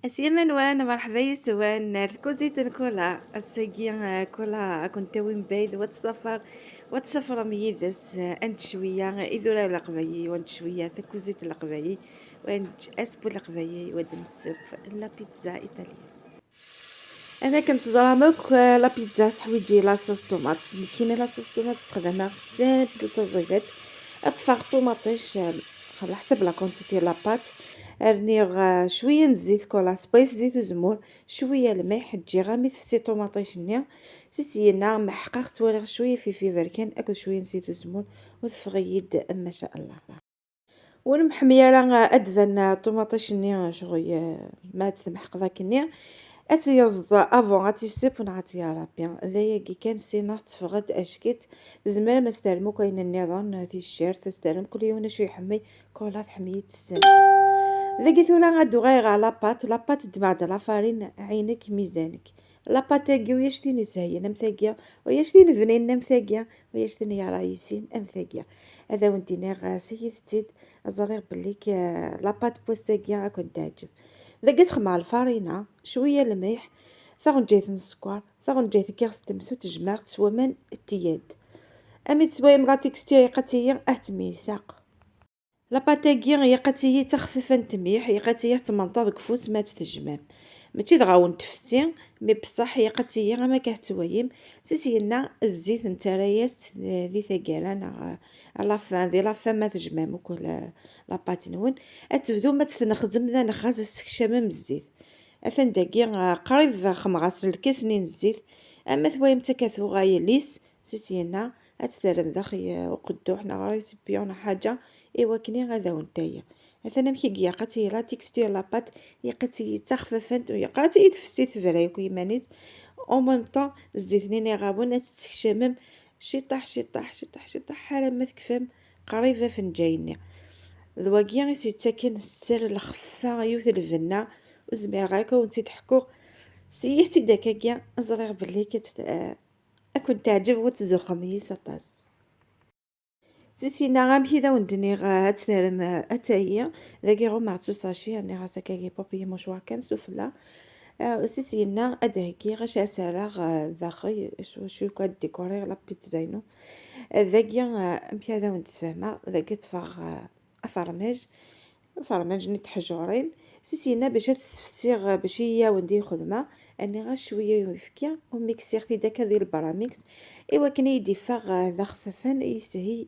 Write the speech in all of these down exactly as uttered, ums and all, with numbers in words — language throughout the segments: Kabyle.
Asya manwan, merḥba yis-wen ar tkuzit n Kula. Ass-agi, eh, Kula ad kent-tawi mebɛid, wa tessafar, wa tessafrem yid-s, eh, ad nečč cwiya idurar n leqbayel, wa nečč cwiya takuzit n leqbayel, wa nečč asbu n leqbayel, wa d-nesseww la pizza italienne. Am akken teẓram akk, eh, la pizza teḥwiǧ la sauce tomate. Nekkini la sauce tomate ssexdameɣ simple, ur ttaẓiget. Ad ṭṭfeɣ ṭumaṭic, eh, ɛla ḥsab la quantité la pâte. Rniɣ, eh, cwiya n zzit Kula, spa-s zzit uzemmur, cwiya lmelḥ, ǧǧiɣ armi tefsi ṭumaṭic-nni. Si syenna meḥqeɣ, ttwaliɣ cwiya fifi berkan akked cwiya n zzit uzemmur, u teffeɣ-iyi-d maca Allah. Ur nemḥemmi ara ad d-tban ṭumaṭic-nni, ccɣel, eh, ma ad tt-tmeḥqeḍ akkenni, ad tt-yerẓeḍ avant, ad tt-yessip neɣ ad tt-yerr Rebbi. D ayagi kan, sineɣ teffeɣ-d acki-tt. Tzemrem ad s-terrem akk ayen nniḍen, ticcert, ad s-terrem kul yiwen acu iḥemmel, Kula tḥemmel-itt tessen. Dagi tura ad d-uɣaleɣ ɣer la pâte. La pâte ddmeɣ-d la farine, ɛinek, mizanek. La pâte-agi ulac tin yesheyyen am tagi, ulac tin bninen am tagi, ulac tin yerɛisin am tagi. Ad awen-d-iniɣ, eh, siyit-tt-id, ẓriɣ belli k-, eh, la pâte n wass-agi ad kent-teɛǧeb. Dagi ad xedmeɣ lfarina, cwiya lmelḥ, taɣenǧayt n sskeṛ, taɣenǧayt n yiɣes n temtunt, jemɛeɣ-tt s waman n tiyaḍ. Ami teswayem la texture yeqqat-iyi ad temyisaq. La pâte-agi yeqqat-iyi d taxfifant mliḥ, yeqqat-iyi ad tmenṭeḍ deg ufus ma ad tt-tejmam. Mačči dɣa wen-tefsi, mi beṣṣeḥ yeqqat-iyi am akka tettwayim. Si syenna zzit nettarra-yas-tt di taggara neɣ à la fin, di la fin ma tejmam akk la, la pâte-nwen. Ad tebdum ad tt-tnexzem d anexxaz, ad s-tekcamem zzit. Atan dagi, ah, qrib xemɣ-as lkas-nni n zzit. Ama twayem akka tuɣal lisse, si syenna ad tt-terrem daxel uqedduḥ neɣ récipient neɣ ḥaǧa, i wakken ad awen-tayya. Atan amek i yeqqat-iyi la texture la pâte, yeqqat-iyi d taxfafant, u yeqqat-iyi tefsi tebra akk iman-is. En même temps, zzit-nni iɣawen ad tt-tessekcamem ciṭaḥ, ciṭaḥ, ciṭaḥ, ciṭaḥ, arma tekfam qrib afenǧay-nni. D wagi i s-yettaken sser lxeffa, yiwet lbenna, ur zmireɣ ara ad wen-tt-id-ḥkuɣ. Siyit-tt-id akkagi, ẓriɣ belli k-, eh, ad kent-teɛǧeb, u ad tzuxxem yis aṭas. Si syenna, amek i d awen-d-nniɣ, eh, ad tt-terrem, eh, ad tayi, dagi ɣummeɣ-tt s usaci, rniɣ-as akkagi papier mouchoir kan sufella. Eh, si syenna ad d-heggiɣ acu ad s-rreɣ, eh, daxel, acu, acu akk ad décoriɣ la pizza-inu. Eh, dagi, eh, amek ad awen-d-sfehmeɣ, dagi ṭṭfeɣ, eh, afermaj, afermaj-nni n tḥejurin. Si syenna bac ad t-ssefsiɣ, eh, bac i yi-iɛawen di lxedma, rniɣ-as cwiya n uyefki, u miksiɣ-t-id akka di lbaramix, i wakken i yi-d-iffeɣ, eh, d axfafan, i yeshel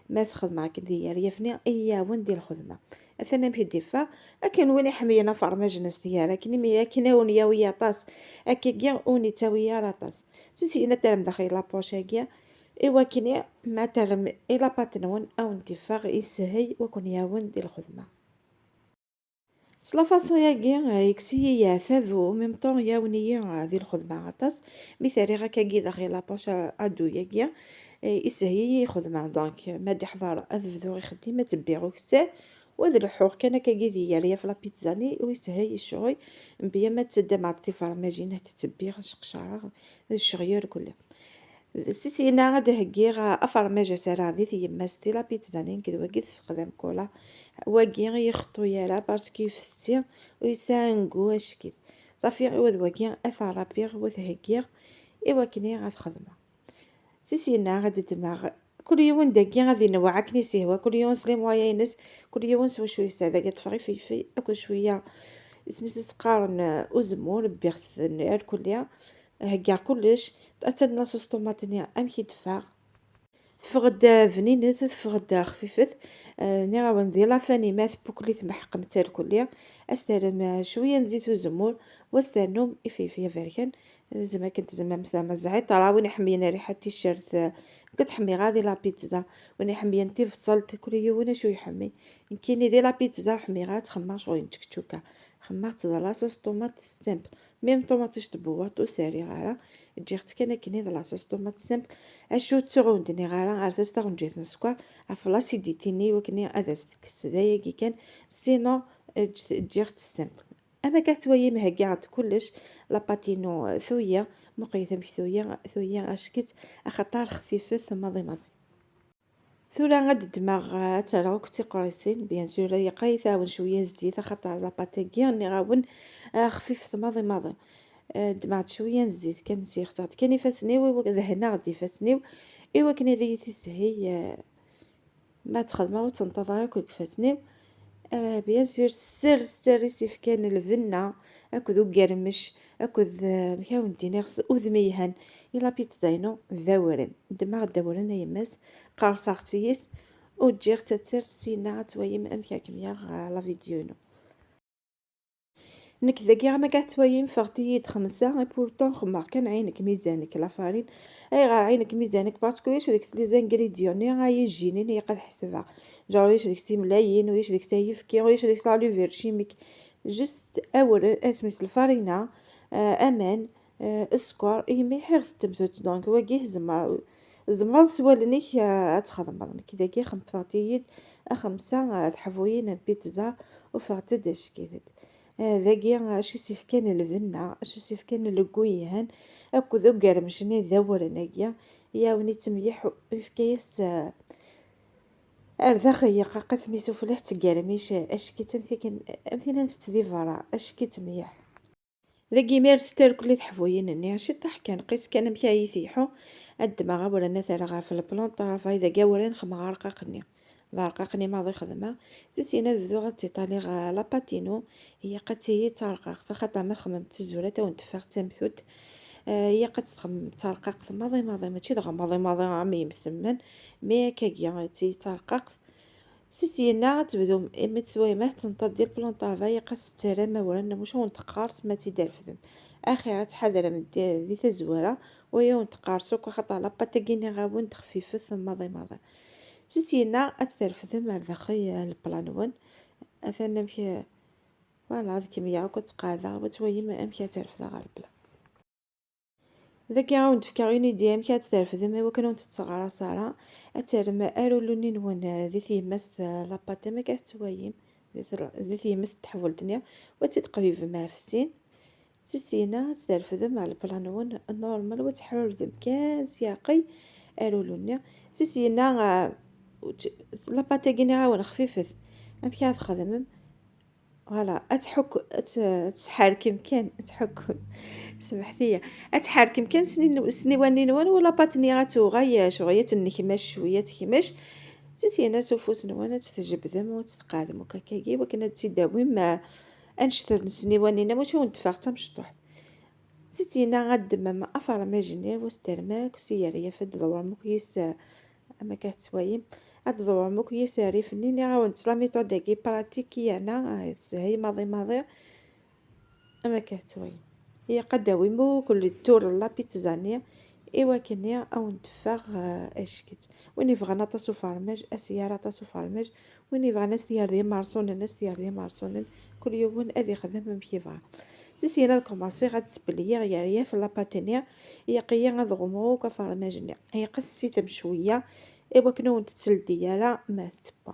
ma t-xedmeɣ akken di yeryaf-nni i yi-iɛawen di lxedma. Atan amek i d-iffeɣ, akken win iḥemmlen afermaj-nnes di yer, akken imi akken ad wen-yawi aṭas, akkagi ur wen-ittawi ara aṭas. Si syenna ad terrem daxel la poche-agi, i wakken ma terrem i la pâte-nwen ad wen-d-iffeɣ yeshel, u ad ken-iɛawen di lxedma. S la façon-agi, eh, yekkes-iyi leɛtab, u en même temps iɛawen-iyi, eh, di lxedma aṭas. Mi t-rriɣ akkagi daxel la poche à, à dos-agi, eh, yeshel-iyi lxedma. Donc, ma d-iḥḍer ad bduɣ ixeddim, ad ttebbiɣ ukessar, u ad leḥḥuɣ kan akkagi di yeryaf la pizza-nni, u yeshel ccɣel, mebla ma ttaddameɣ-d tifermajin, ad ttebbiɣ, sseqcareɣ, d ccɣel irkelli. Si syenna ad d-heggiɣ afermaj asaraɣ di tyemmat di la pizza-nni, nekk d wagi tessexdam Kula. Wagi i yexṭu yara parce que ifessi, u yesɛa un goût acek-it. Ṣafi, i wa d wagi ad t-rrabiɣ, u ad t-heggiɣ, i wakken ad t-xedmeɣ. Si syenna ad d-ddmeɣ, kul yiwen dagi ad inewweɛ akken i s-ihwa, kul yiwen s les moyens-ines, kul yiwen s wacu yesɛa. Dagi ṭṭfeɣ ifelfel akked cwiya, isem-is i s-qqaren, eh, uzemmur, bbiɣ-ten irkelli, heggaɣ kullec. Atan la sauce tomate-nni amek i d-teffeɣ. Teffeɣ-d bninet, teffeɣ-d xfifet. Eh, nniɣ-awen di la fin, ma tpuklit meḥqemt irkelli. Ad s-terrem, eh, cwiya n zzit uzemmur, u ad s-ternum ifelfel aberkan. Zem akken tzemrem s tama zɛiṭ, ara win iḥemmlen rriḥa n ticcert, eh, nekk ur tt-ḥemmleɣ ara di la pizza. Win iḥemmlen tibṣelt, kul yiwen acu iḥemmel. Nekkini di la pizza ḥemmleɣ ad tt-xemmeɣ ccɣel n tčekčuka. Xemmeɣ-tt d la sauce tomate simple. Même ṭumaṭic n tbewwaṭ ur s-rriɣ ara. Ǧǧiɣ-tt kan akken i d la sauce tomate simple. Acu ttuɣ ur wen-d-nniɣ ara, rret-as taɣenǧayt n sskeṛ ɣef l'acidité-nni, i wakken ad as-tekkes d ayagi kan. Sinon, ǧ-, ǧǧiɣ-tt simple. Am akka tettwalim, heggaɣ-d kullec, la pâte-inu tuyi, muqlet amek tuyi, tuyi acek-itt, axaṭer xfifet maḍi maḍi. Tura ad ddmeɣ, eh, ad terreɣ akk d tiqrisin. Bien sûr, ilaq ad yi-tɛawen cwiya zzit, axaṭer la pâte-agi, nniɣ-awen, eh, xfifet maḍi maḍi. Eh, ddmeɣ-d cwiya n zzit kan, ssexsaɣ-d kan ifassen-iw, i wak-, dehneɣ-d ifassen-iw, i wakken ad iyi-tishil, eh, ma ad tt-xedmeɣ ur tt-nṭaḍ ara akk deg ifassen-iw. Eh, bien sûr, sser, sser isefka n lbenna akked ugermec akked, eh, amek ara wen-d-iniɣ, s udem yelhan i la pizza-inu d awren. Ddmeɣ-d awren a yemma-s, qerṣeɣ-tt yis, u ǧǧiɣ-tt ad terr, syenna ad twalim amek ara kem-yaɣ, eh, la vidéo-inu. Nekk dagi, am akka tettwalim, ffɣet-iyi-d xemsa, et pourtant xemmeɣ kan ɛinek mizanek, la farine. Ayɣer ɛinek mizanek? Parce que ulac deg-s les ingrédients-nni ay ijjinin i iqad ḥesbeɣ. Genre, ulac deg-s timlayin, ulac deg-s ayefki, ulac deg-s la levure chimique. Juste awren, asmi s lfarina, euh, aman, euh, sskeṛ, imi ḥiɣ s temtut. Donc, wagi tzemreḍ, tzemreḍ s wallen-ik, euh, ad txedmeḍ. Nekk dagi xemmeɣ-t-iyi-d a xemsa, euh, teḥbuyin n pizza, u ffɣent-d ackilet. Ah, dagi, acu s-ifkan lbenna, acu s-ifkan lgu yelhan, akked ugermec-nni d awren-agi, iɛawen-itt mliḥ, u yefka-yas, ah, ar daxel yeqqaqat mi sufella tettgermic, acki-tt am tikin, am tin tettett di berra, acki-tt mliḥ. Dagi, mi ara sterkli teḥbuyin-nni, ciṭṭaḥ kan, qis kan amek ara iyi-t-iḥu, ad ddmeɣ awren ad t-rreɣ ɣef le plan de travail, dagi awren xemmeɣ arqaq-nni. D arqaq-nni maḍi xedmeɣ. Si syin ad bduɣ ad ttitaliɣ, eh, la pâte-inu. Ilaq ad tili d tarqaqt, axaṭer ma txemmem d tazwara, ad awen-d-teffeɣ d tamtut. Eh, ilaq ad tt-txemmem d tarqaqt maḍi maḍi, mačči dɣa maḍi maḍi am yimsemmen, mais akkagi ad tili d tarqaqt. Si syenna ad tebdum, imi tettwayem ad tenṭaḍ di le plan de travail, ilaq ad s-terram awren, mačči ad awen-teqqers ma ad tt-id-trefdem. Axir ad tḥadrem di, di tazwara, u ad awen-teqqers akk, axaṭer la pâte-agi nniɣ-awen-d xfifet maḍi maḍi. Si syenna ad tt-trefdem ar daxel, eh, le plat-nwen. Atan amek, eh, voilà, ad kem-yaɣ akk ad tqeɛdeɣ, u ad twalim amek ad tt-refdeɣ ɣer le plat. Dagi ad awen-d-fkeɣ une idée amek ad tt-trefdem i wakken ur tent-tetteɣras ara. Ad terrem arullu-nni-nwen, eh, di tyemmast, eh, la pâte, am akka tettwalim, di tel-, di tyemmast n teḥbult-nni, u ad tt-id-qbibem ɣef sin. Si syenna ad tt-trefdem ɣer le plat-nwen normal, u ad teḥrurdem kan s yiɛeqqay arullu-nni. Si syenna, ah, la pâte-agi nniɣ-awen xfifet. Amek ara txedmem? Voilà, ad tḥukk-, ad t-, ad tesḥerkem kan, ad tḥukkum. Smeḥt-iyi. Ad tḥerkem kan snin-, sniwan-nni-nwen, u la pâte-nni ad tuɣal, eh, cɣel ad tennekmac cwiya, tekmac. Si syenna s ufus-nwen ad tt-tjebbdem u ad tt-tqeɛdem akk akkagi, wakken ad tt-id-tawim, eh, annect n sniwan-nni, mačči ad awen-d-teffeɣ d tamecṭuḥt. Si syenna ad d-temmem afermaj-nni, u ad s-terrem akk s yeryaf, ad d-tḍewrem akk yis, am akka tettwalim, ad d-tḍewrem akk yis rrif-nni. Nniɣ-awen-d la méthode-agi pratique yerna, ah, teshel maḍi maḍi, am akka tettwalim. Ilaq ad d-tawim akk le tour n la pizza-nni, i wakken ad awen-d-teffeɣ, ah, acekket. Win yebɣan aṭas ufermaj, ad s-yerr aṭas ufermaj. Win yebɣan ad s-yerr d imerṣunen, ad s-yerr d imerṣunen. Kul yiwen ad ixdem amek yebɣa. Si syin ad kumaṣiɣ ad sbelliyeɣ yeryaf la pâte-nni, ilaq-iyi ad ɣummeɣ akk afermaj-nni. Ilaq ad s-ssitem cwiya, i wakken ur wen-tetteldi ara ma tettewwa.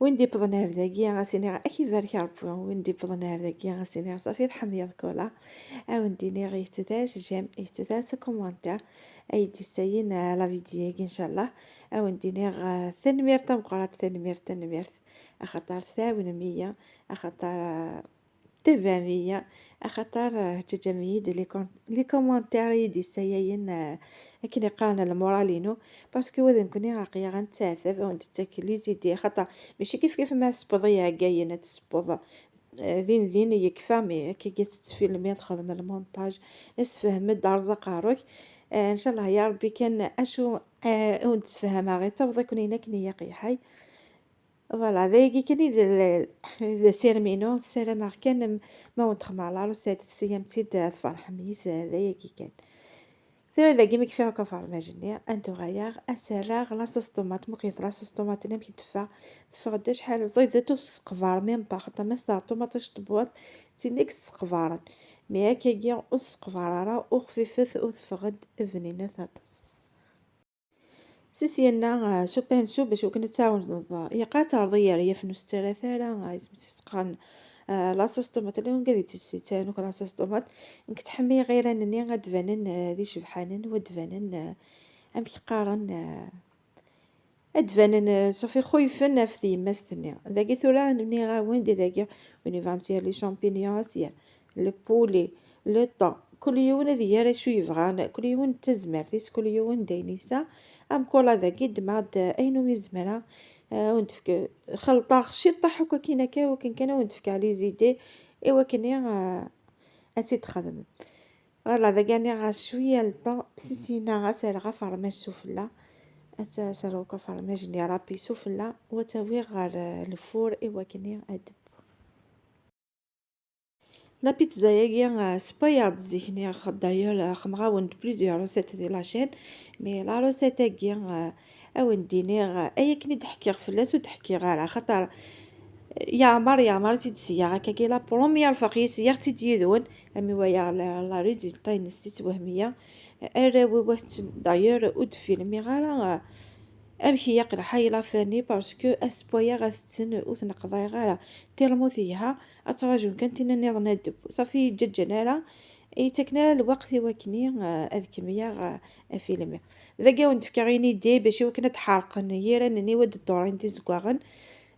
Win d-iwwḍen ar dagi, ad s-iniɣ ad k-ibarek Rebbi. Win d-iwwḍen ar dagi, ad s-iniɣ ṣafi tḥemmleḍ kula. Ad wen-d-iniɣ yettu-d j'aime, yettu-d commentaire, ay d-yessayen, ah, la vidéo-agi, ncallah. Ad wen-d-iniɣ, ah, tanemmirt tameqqrant, tanemmirt, tanemmirt, axaṭer tɛawnem-iyi, axaṭer, ah, tebɛem-iyi, axaṭer, ah, teǧǧam-iyi-d les com-, les commentaires i yi-d-yessayayen, ah, akken i qqaren le moral-inu, parce que wa d nekkni aql-aɣ ad nettaɛtab, ad wen-d-tettak les idées, axaṭer mačči kif kif ma tessewweḍ iɛeggayen, ad tessewweḍ, ah, din din yekfa, mais akkagi ad tettfilmi, ad txedmem le montage, ad tessefhem-d, rẓ aqerru-k. Ah, ncallah ya Rebbi kan acu, ah, i wen-d-sefhameɣ, yettaweḍ-iken ayen akken ilaq lḥal. Voilà, d ayagi kan i d, d asirem-inu. Ssarameɣ kan m-, ma wen-txemmeɛ la recette, tessiyam-tt-id, ad tferḥem yis, d ayagi kan. Tura dagi mi kfiɣ akk afermaj-nni, ad n-tuɣaleɣ ad s-rreɣ la sauce tomate. Muqlet la sauce tomate-nni amek d-teffeɣ. Teffeɣ-d acḥal ẓidet, ur tesseqbar même pas, xaṭer ma s-teɛṭum aṭac n tebwaḍt, d tin i yesseqbaren. Mais akkagi ur tesseqbar ara, u xfifet, u teffeɣ-d bninat aṭas. Si syenna, ah, s upansu bac wakken ad tɛawneḍ, ah, ilaq ad terreḍ i yeryaf n usterat ara, ah, isem-is qqaren, ah, la sauce tomate, ala wanga di tis-, yettɛawan akk la sauce tomate. Nekk ttḥemmileɣ iran-nni ad d-banen, ah, d icebḥanen, u ad d-banen, ah, amek qqaren, ah, Ad d-banen, eh, ṣafi xuyifen ɣef tyemmast-nni. Dagi tura nniɣ-awen-d dagi, win yebɣan ad s-yerr les champignons, ad s-yerr le poulet, le thon. Kul yiwen ad yerr acu yebɣan, kul yiwen d tazmert-is, kul yiwen d ayen yesɛa. Amkulla dagi ddmeɣ-d ayen umi zemreɣ, eh, ad wen-d-fkeɣ, xelṭeɣ ciṭṭaḥ akk akin akka, akken kan ad wen-d-fkeɣ les idées i wakken, eh, ad tt-id-txedmem. Voilà, dagi nniɣ-as cwiya n le thon, si sina ad s-rreɣ afermaj sufella. Ad s-rreɣ akk afermaj-nni râpé sufella, u ad t-awiɣ ɣer, eh, lfur i wakken ad d-tebbu. La pizza-agi, eh, sewwayeɣ-tt zik-nni, d'ailleurs, eh, xedmeɣ-awen-d plusieurs recettes di la chaîne, mais la recette-agi, eh, ad wen-d-iniɣ, eh, ay akken i d-ḥkiɣ fell-as ur d-ḥkiɣ ara, xaṭer, eh, yeɛmer, yeɛmer ad tt-id-seyyaɣ akkagi, la première fois i seyyaɣ-tt-id yid-wen, armi walaɣ la, la résultat-ines yessewhem-iyi. Arraw-iw ad t-, d'ailleurs ur d-filmiɣ ara, eh, amek i yaq lḥal la famille, parce que ad sewwayeɣ, ad s-tten, ur ten-qḍayeɣ ara, tellement telha, ad ttṛajun kan tin nniḍen ad d-tebbu. Ṣafi, yeǧǧaǧǧan ara, yettaken ara lweqt i wakken, eh, ad kemmleɣ, eh, afilmi. Dagi ad wen-d-fkeɣ une idée bac i wakken ad d-ḥerqen yiran-nni, ad d-ddurin d izeggaɣen.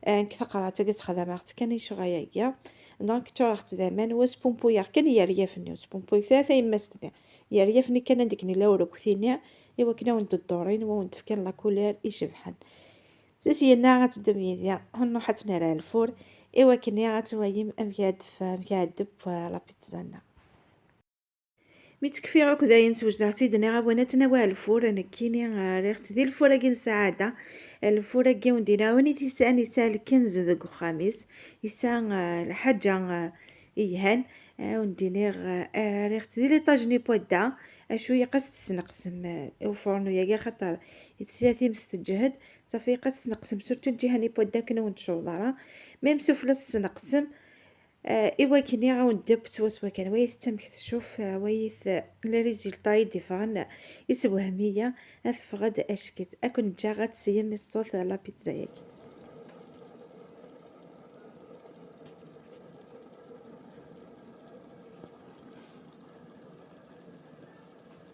Eh, nekk taqerɛet-agi sexdameɣ-tt kan i ccɣel-agi. Donc, ččureɣ-tt d aman, u ad spumpuyeɣ kan yeryaf-nni, ur spumpuyeɣ ara tayemmast-nni. Yeryaf-nni kan anda akken yella urekti-nni, i wakken ad wen-d-ddurin, u ad wen-d-fken la couleur icebḥen. Si syenna ad teddum yid-i, ad nruḥ ad tt-nerr ɣer lfur, i wakken ad twayem amek ad tef-, amek ad d-tebbu, eh, la pizza-nneɣ. Mi tt-kfiɣ akk dayen, swejdeɣ-tt-id, nniɣ-awen ad tt-nawi ɣer lfur, nekkini, eh, rriɣ-tt di lfur-agi n ssaɛa-da. Lfur-agi, wen-d-iniɣ, win i t-yesɛan, yesɛa lkenz deg uxxam-is, yesɛa, eh, lḥaǧa, eh, yelhan. Eh, wen-d-iniɣ, eh, rriɣ-tt di l'étage n ipwadda, acu yeqqas tesneqsem, eh, i ufornu-agi, axaṭer tesla times teǧhed, ṣafi yeqqas tesneqsem, surtout lǧiha n ipwadda akken ur wen-tcewweḍ ara. Même sufella tesneqsem, Eh, i wakken i ɣ-awen-d-tewwi swaswa kan, wayit amek tcuf, eh, wayit, eh, le résultat i d-iffɣen, eh, isewhem-iyi, ad teffeɣ-d ack-itt. Ad ken-ǧǧeɣ ad tessnem ṣṣut la pizza-agi.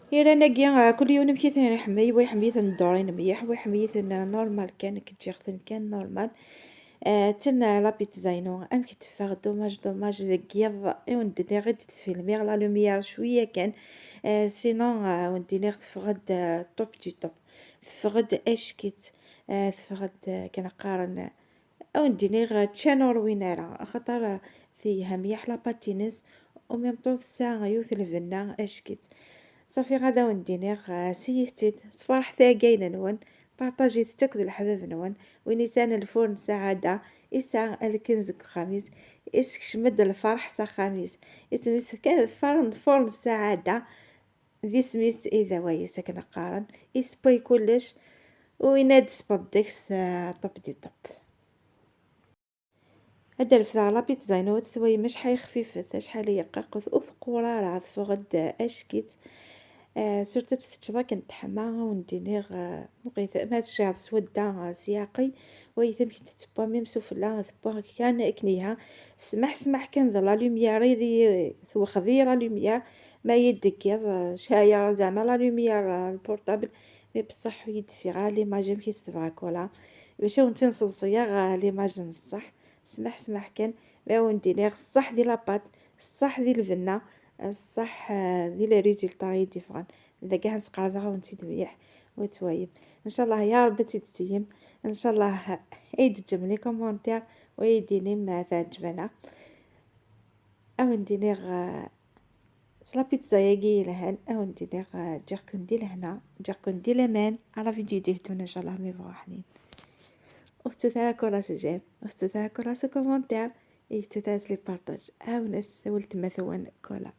Iran-agi, eh, kul yiwen amek i ten-iḥemmel, wa iḥemmel-iten ddurin mliḥ, wa iḥemmel-iten, eh, normal kan, nekk ǧǧiɣ-ten kan normal. Eh, ten, eh, la pizza-inu, amek teffeɣ, dommage, dommage, deg yiḍ i wen-d-nniɣ i d-ttfilmiɣ, la lumière cwiya kan. Eh, sinon, eh, wen-d-nniɣ teffeɣ-d, eh, top du top. Teffeɣ-d ack-itt, eh, teffeɣ-d, eh, kan qqaren, eh, a wen-d-iniɣ, eh, ččan ur win ara, axaṭer, eh, telha mliḥ la pâte-ines, u même temps tesɛa yiwet lbenna ack-itt. Ṣafi, ad awen-d-iniɣ, eh, siyit-tt-id, sferḥet-iyi-d ɣef waya-nwen, parṭajit-tt akk d leḥbab-nwen. Win yesɛan lfur n ssaɛada, yesɛa lkenz deg uxxam-is, yessekcem-d lferḥ s axxam-is. Isem-is kan lfur n, lfur n ssaɛada, d isem-is i d awal-is akken qqaren, isewway kullec, u yenna-d sbeḍ deg-s, eh, top du top. Ad d-refdeɣ la pizza-inu, ad twayem acḥal xfifet, acḥal yeqqaqet, ur teqqur ara, teffeɣ-d ack-itt. Eh, surtout ad tt-teččeḍ akken teḥma, a wen-d-iniɣ, eh, muqit, ma tecɛeḍ swadda, eh, s yiɛeqqi, wayit amek tettewwa, même sufella, tewwa kan akken iha. Smaḥ, smaḥ kan d la lumière, i di, twexxed-iyi la lumière, ma yi-d-teggiḍ, eh, cɛayeɣ zeɛma la lumière, eh, le portable, mais beṣṣeḥ ur yi-d-teffiɣ ara l'image amek i s-tebɣa Kola. Bac a wen-tt-in-sseḍsiyeɣ, eh, l'image n ṣṣeḥ. Smaḥ, smaḥ kan, ma a wen-d-iniɣ ṣṣeḥ di la pâte, ṣṣeḥ di lbenna, ṣṣeḥ, eh, di le résultat i d-iffɣen. Dagi ad sqerbeɣ a wen-tt-id mliḥ, u ad twayem. Ncallah ya Rebbi ad tt-id-tseyem. Ncallah ad yi-d-teǧǧem les commentaires, u ad yi-d-tinim ma teɛǧeb-aneɣ. A wen-d-iniɣ, eh, s la pizza-agi yelhan, a wen-d-iniɣ, eh, ǧǧiɣ-ken di lehna, ǧǧiɣ-ken di laman, à la vidéo d-iteddun ncallah, mi bɣu ḥnin. Ur tettut ara Kola s j'aime, ur tettut ara Kola s commentaire, ur tettut ara s les partages. Ɛawnet weltma-twen Kola.